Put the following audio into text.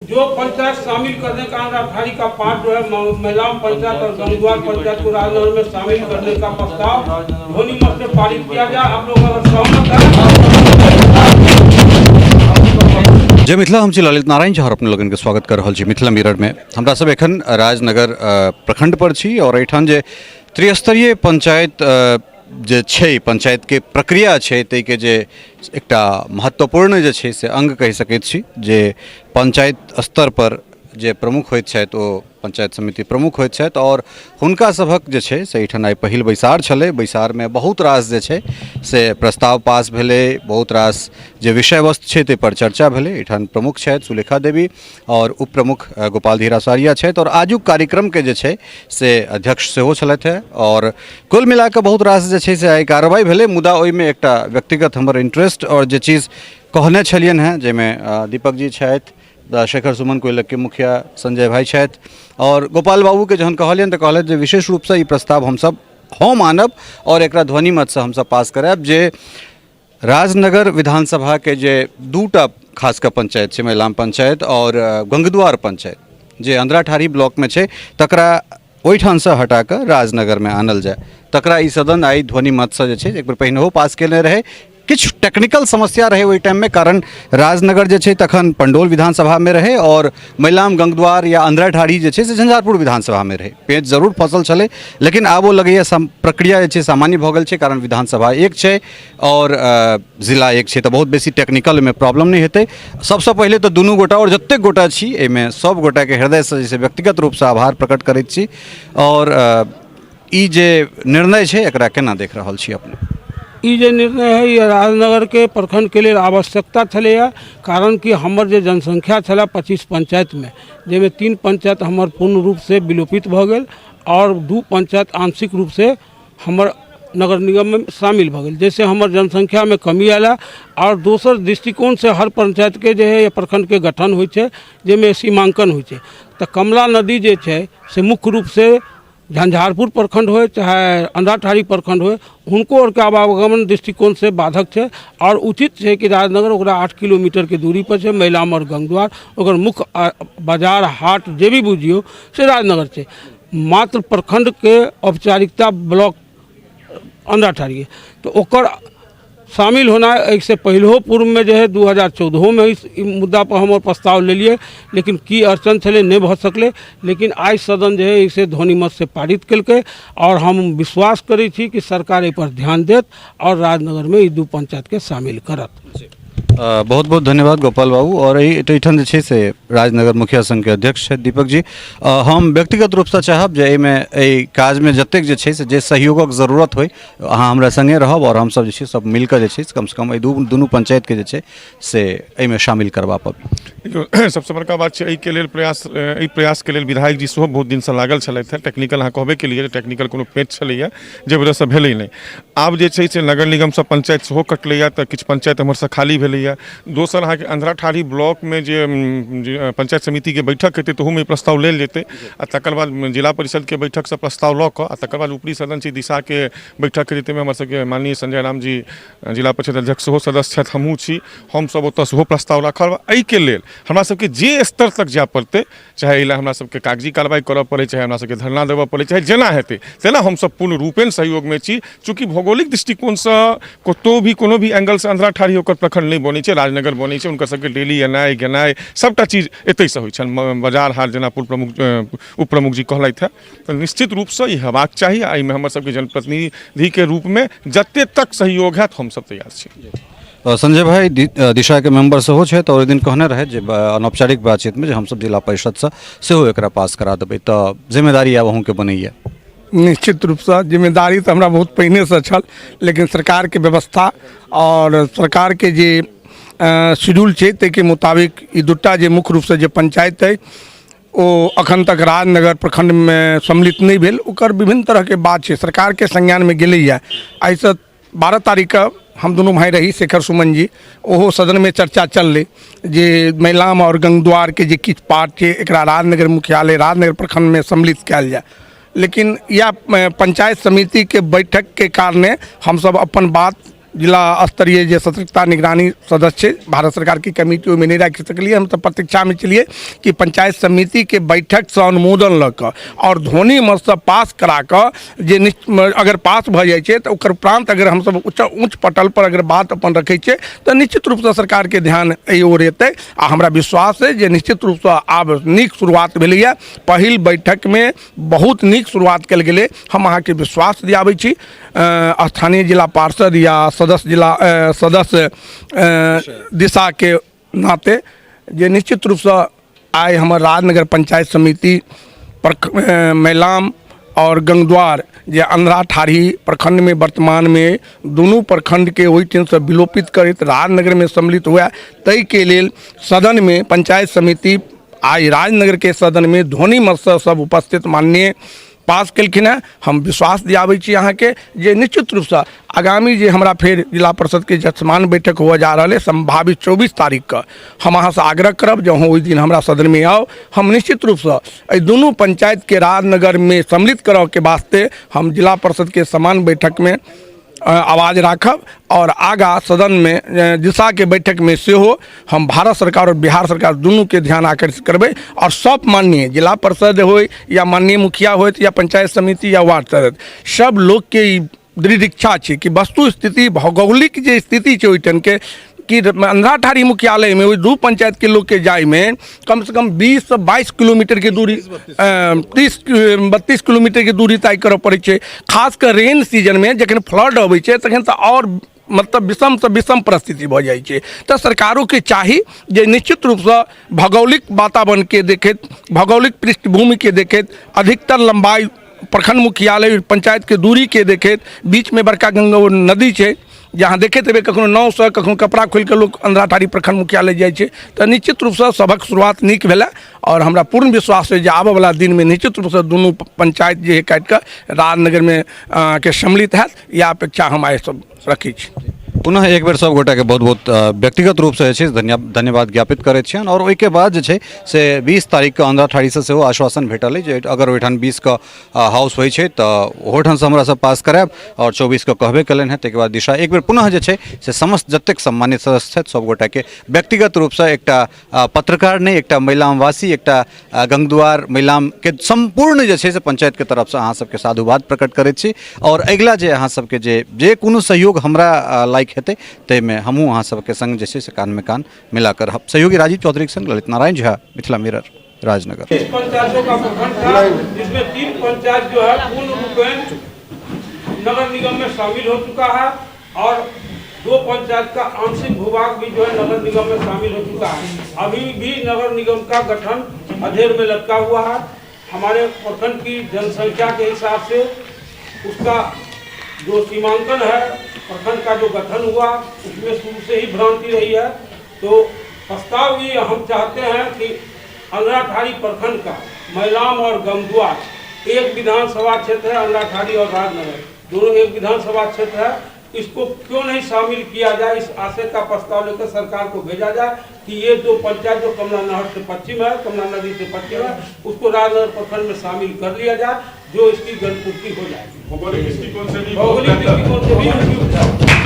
जो पंचायत शामिल करने का अंधराठाढ़ी का पार्ट जो है महिलाओं पंचायत और गंगद्वार पंचायत को राजनगर में शामिल करने का प्रस्ताव ध्वनि मत से पारित किया जाए। आप लोग अगर सहमत हैं। जय मिथिला, हम छी ललित नारायण झा और अपने लोगन के स्वागत कर रहल छी मिथिला मिरर में। हमरा सब एखन राजनगर प्रखंड पर छी और एहिठाम जे त्रिस्तरीय पंचायत जे छै, पंचायतके प्रक्रिया छै, ताहिके जे एकटा महत्वपूर्ण जे छै से अङ्ग कहि सकैत छी जे पंचायत स्तर पर जे प्रमुख होइत छथि ओ पंचायत समिति प्रमुख होइत छथि आओर हुनका सभक जे छै से एहिठाम आइ पहिल बैसार छलै। बैसारमे बहुत रास जे छै से प्रस्ताव पास भेलै, बहुत रास जे विषय वस्तु छै ताहिपर चर्चा भेलै। एहिठाम प्रमुख छथि सुलेखा देवी आओर उप प्रमुख गोपाल धीरासारिया छथि आओर आजुक कार्यक्रमके जे छै से अध्यक्ष सेहो छलथि हेँ। आओर कुल मिलाकऽ बहुत रास जे छै से आइ कार्रवाइ भेलै, मुदा ओहिमे एकटा व्यक्तिगत हमर इंट्रेस्ट आओर जे चीज कहने छलियनि हेँ, जाहिमे दीपक जी छथि, शेखर सुमन कोइलकके मुखिया संजय भाइ छथि आओर गोपाल बाबूके जहन कहलियनि तऽ कहलथि जे विशेष रूपसँ ई प्रस्ताव हमसब हम आनब आओर एकरा ध्वनिमतसँ हमसब पास करायब जे राजनगर विधानसभाके जे दूटा खास कऽ पंचायत छै, महिलाम पंचायत आओर गंगद्वार पंचायत जे अंधराठाढ़ी ब्लॉकमे छै, तकरा ओहिठामसँ हटा कऽ राजनगरमे आनल जाय। तकरा ई सदन आइ ध्वनिमतसँ जे छै एक बेर पहिनहो पास केने रहै। किछु टेक्निकल समस्या रहै ओहि टाइममे, कारण राजनगर जे छै तखन पंडौल विधानसभामे रहै आओर महिलाम गंगद्वार या अंधराठाढ़ी जे छै से झंझारपुर विधानसभामे रहै। पेच जरूर फसल छलै, लेकिन आब ओ लगैए प्रक्रिया जे छै सामान्य भऽ गेल छै, कारण विधानसभा एक छै आओर जिला एक छै, तऽ बहुत बेसी टेक्निकल एहिमे प्रॉब्लम नहि हेतै। सबसँ पहिले तऽ दुनू गोटा आओर जतेक गोटा छी एहिमे सब गोटाके हृदयसँ जे छै व्यक्तिगत रूपसँ आभार प्रकट करैत छी। आओर ई जे निर्णय छै एकरा केना देख रहल छी अपने? ई जे निर्णय है ई राजनगरके प्रखंडके लेल आवश्यकता छलैए, कारण कि हमर जे जनसंख्या छलए 25 पंचायतमे, जाहिमे 3 पंचायत हमर पूर्ण रूपसँ विलोपित भऽ गेल आओर 2 पंचायत आंशिक रूपसँ हमर नगर निगममे शामिल भऽ गेल, जाहिसँ हमर जनसंख्यामे कमी आयल। आओर दोसर दृष्टिकोणसँ हर पंचायतके जे है या प्रखंडके गठन होइ छै, जाहिमे सीमांकन होइ छै, तऽ कमला नदी जे छै से मुख्य रूपसँ झंझारपुर प्रखंड होइ चाहे अंधराठाढ़ी प्रखंड होइ, हुनको आरके आवागमन दृष्टिकोणसँ बाधक छै। आओर उचित छै कि राजनगर ओकरा 8 किलोमीटरके दूरी पर छै। महिलाम आओर गंगद्वार ओकर मुख्य बाजार हाट जे भी बुझियौ से राजनगर छै। मात्र प्रखंडके औपचारिकता ब्लॉक अंधराठाढ़ी, तऽ ओकर शामिल होना एहिसँ पहिलहो पूर्वमे जे हइ 2014मे इस मुद्दापर हमर प्रस्ताव लेलियै, लेकिन की अड़चन छलै नहि भऽ सकलै। लेकिन आइ सदन जे हइ से ध्वनिमतसँ पारित केलकै आओर हम विश्वास करै छी कि सरकार एहिपर ध्यान देत आओर राजनगरमे ई 2 पंचायतके शामिल करत। बहुत बहुत धन्यवाद गोपाल बाबू। आओर एहिठाम जे छै से राजनगर मुखिया संघके अध्यक्ष छथि दीपक जी। हम व्यक्तिगत रूपसँ चाहब जे एहिमे एहि काजमे जतेक जे छै से जे सहयोगक जरूरत होइ अहाँ हमरा सङ्गे रहब आओर हमसब जे छै सब मिलकऽ जे छै से कमसँ कम एहि दुनू पंचायतके जे छै से एहिमे शामिल करबा पाबी। देखियौ, सबसँ बड़का बात छै एहिके लेल प्रयास, एहि प्रयासके लेल विधायक जी सेहो बहुत दिनसँ लागल छलथि हेँ। टेक्निकल अहाँ कहबे केलियै जे टेक्निकल कोनो पेच छलैए जे वजहसँ भेलै नहि। आब जे छै से नगर निगमसँ पंचायत सेहो कटलैए तऽ किछु पंचायत एम्हरसँ खाली भेलैए। दोसर अहाँके अंधराठाढ़ी ब्लॉकमे जे पंचायत समितिके बैठक हेतै तहूमे ई प्रस्ताव लेल जेतै आ तकर बाद जिला परिषदके बैठकसँ प्रस्ताव लऽ कऽ आ तकर बाद ऊपरी सदन छै दिशाके बैठक हेतै, ताहिमे हमर सबके माननीय संजय राम जी जिला परिषद अध्यक्ष सेहो सदस्य छथि, हमहूँ छी, हमसब ओतऽ सेहो प्रस्ताव राखब। एहिके लेल हमरा सबके जे स्तर तक जाय पड़तै, चाहे एहि लए हमरा सबके कागजी कार्रवाइ करऽ पड़ै, चाहे हमरा सबके धरना देबऽ पड़ै, चाहे जेना हेतै तेना हमसब पूर्ण रूपेण सहयोगमे छी। चूँकि भौगोलिक दृष्टिकोणसँ कतहु भी कोनो भी एंगलसँ अंधराठाढ़ी ओकर प्रखंड नहि बनै छै, राजनगर बनै छै। हुनकर सबके डेली एनाइ गेनाइ सबटा चीज एतहिसँ होइ छनि, बाजार हाट जेना पूर्व प्रमुख उप प्रमुख जी कहलथि हेँ। तऽ निश्चित रूपसँ ई हेबाक चाही आ एहिमे हमर सबके जनप्रतिनिधिके रूपमे जते तक सहयोग हैत हमसब तैयार छी। संजय भाई दिशाके मेंबर सेहो छथि आओर ओहि दिन कहने रहथि जे अनौपचारिक बातचीतमे जे हमसब जिला परिषदसँ सेहो एकरा पास करा देबै, तऽ जिम्मेदारी आब अहूँके बनैए। निश्चित रूपसँ जिम्मेदारी तऽ हमरा बहुत पहिनेसँ छल, लेकिन सरकारके व्यवस्था आओर सरकारके जे शेड्यूल छै ताहिके मुताबिक ई दूटा जे मुख्य रूपसँ जे पंचायत अइ ओ अखन तक राजनगर प्रखण्डमे सम्मिलित नहि भेल। ओकर विभिन्न तरहके बात छै, सरकारके संज्ञानमे गेलैए। एहिसँ 12 तारीखके हम दुनू भाइ रही, शेखर सुमन जी, ओहो सदनमे चर्चा चललै जे महिलाम आओर गंगद्वारके जे किछु पार्ट छै एकरा राजनगर मुख्यालय राजनगर प्रखण्डमे सम्मिलित कयल जाय। लेकिन इएह पंचायत समितिके बैठकके कारणे हमसब अपन बात जिला स्तरीय जे सतर्कता निगरानी सदस्य छै भारत सरकारके कमिटी, ओहिमे नहि राखि सकलियै। हम तऽ प्रतीक्षामे छलियै कि पंचायत समितिके बैठकसँ अनुमोदन लऽ कऽ आओर ध्वनि मतसँ पास करा कऽ जे अगर पास भऽ जाइ छै तऽ ओकर उपरान्त अगर हमसब उच्च पटल पर अगर बात अपन रखै छियै तऽ निश्चित रूपसँ सरकारके ध्यान एहि ओर एतै। आ हमरा विश्वास अइ जे निश्चित रूपसँ आब नीक शुरुआत भेलैए। पहिल बैठकमे बहुत नीक शुरुआत कयल गेलै। हम अहाँके विश्वास दियाबै छी, स्थानीय जिला पार्षद या सदस्य जिला सदस्य दिशाके नाते जे निश्चित रूपसँ आइ हमर राजनगर पंचायत समिति मैलाम आओर गंगद्वार जे अंधराठाढ़ी प्रखंडमे वर्तमानमे दुनू प्रखंडके ओहिठामसँ विलोपित करैत राजनगरमे सम्मिलित हुए, ताहिके लेल सदनमे पंचायत समिति आइ राजनगरके सदनमे ध्वनि मतसँ सब उपस्थित माननीय पास केलखिन हेँ। हम विश्वास दियाबै छी अहाँके जे निश्चित रूपसँ आगामी जे हमरा फेर जिला परिषदके जसमान बैठक हुअ जा रहल अइ सम्भावित 24 तारीखके, हम अहाँसँ आग्रह करब जे अहूँ ओहि दिन हमरा सदनमे आउ। हम निश्चित रूपसँ एहि दुनू पंचायतके राजनगरमे सम्मिलित करऽके वास्ते हम जिला परिषदके समान बैठकमे आवाज राखब आओर आगाँ सदनमे दिशाके बैठकमे सेहो हम भारत सरकार आओर बिहार सरकार दुनूके ध्यान आकर्षित करबै। आओर सब माननीय जिला परिषद होइ या माननीय मुखिया होइत या पंचायत समिति या वार्ड सदस्य, सब लोकके ई दृढ़ इच्छा छै कि वस्तु स्थिति भौगोलिक जे स्थिति छै ओहिठामके कि अंधराठाढ़ी मुख्यालयमे ओहि दू पंचायतके लोकके जाइमे कमसँ कम 20 से 22 किलोमीटरके दूरी, 30 32 किलोमीटरके दूरी तय करऽ पड़ै छै। खास कऽ रेन सीजनमे जखन फ्लड अबै छै तखन तऽ आओर मतलब विषमसँ विषम परिस्थिति भऽ जाइ छै। तऽ सरकारोके चाही जे निश्चित रूपसँ भौगोलिक वातावरणके देखैत, भौगोलिक पृष्ठभूमिके देखैत, अधिकतर लम्बाइ प्रखंड मुख्यालय पंचायतके दूरीके देखैत, बीचमे बड़का गंगा नदी छै जे अहाँ देखैत हेबै कखनो नावसँ कखनो कपड़ा खोलिकऽ लोक अंधराठाढ़ी प्रखंड मुख्यालय जाइ छै। तऽ निश्चित रूपसँ सभक शुरुआत नीक भेलै आओर हमरा पूर्ण विश्वास अइ जे आबऽवला दिनमे निश्चित रूपसँ दुनू पंचायत जे काटिकऽ राजनगरमे अहाँके सम्मिलित हैत, इएह अपेक्षा हम आइ सब रखै छी। पुनः एक बेर सब गोटाके बहुत बहुत व्यक्तिगत रूपसँ जे छै धन्यवाद ज्ञापित करैत छियनि। आओर ओहिके बाद जे छै से 20 तारीखके अंधराठाढ़ीसँ सेहो आश्वासन भेटल अइ जे अगर ओहिठाम 20के हाउस होइ छै तऽ ओहोठामसँ हमरा सब पास करायब आओर 24के कहबे केलनि हेँ। ताहिके बाद दिशा एक बेर पुनः जे छै से समस्त जतेक सम्मानित सदस्य छथि सब गोटाके व्यक्तिगत रूपसँ एकटा पत्रकार नहि, एकटा मैलामवासी, एकटा गंगद्वार मैलामके सम्पूर्ण जे छै से पंचायतके तरफसँ अहाँ सबके साधुवाद प्रकट करैत छी। आओर अगिला जे अहाँ सबके जे जे कोनो सहयोग हमरा लायक हेतै ताहिमे हमहूँ अहाँ सबके सङ्ग जे छै से कानमे कान मिलाकर रहब। सहयोगी राजीव चौधरीके सङ्ग ललित नारायण झा, मिथिला मिरर, राजनगर। पंचायतों का प्रखंड था जिसमें 3 पंचायत जो है पूर्ण रूपेण नगर निगम में शामिल हो चुका है और 2 पंचायत का आंशिक भूभाग भी जो है नगर निगम में शामिल हो चुका है। अभी भी नगर निगम का गठन अधेर में लटका हुआ है। हमारे प्रखंड की जनसंख्या के हिसाब से उसका जो सीमांकन है, प्रखंड का जो गठन हुआ उसमें शुरू से ही भ्रांति रही है। तो प्रस्ताव ये हम चाहते हैं कि अंधराठाढ़ी प्रखंड का मैलाम और गंगद्वार एक विधानसभा क्षेत्र है, अंधराठाढ़ी और राजनगर दोनों एक विधानसभा क्षेत्र है, इसको क्यों नहीं शामिल किया जाए। इस आशय का प्रस्ताव लेकर सरकार को भेजा जाए कि ये दो पंचायत जो कमला नहर से पश्चिम है, कमला नदी से पश्चिम है, उसको राजनगर प्रखंड में शामिल कर लिया जाए, जो इसकी गणपूर्ति हो जाएगी। भौगोलिक दृष्टिकोण से भी भौगोलिक दृष्टिकोण से भी उपयुक्त है।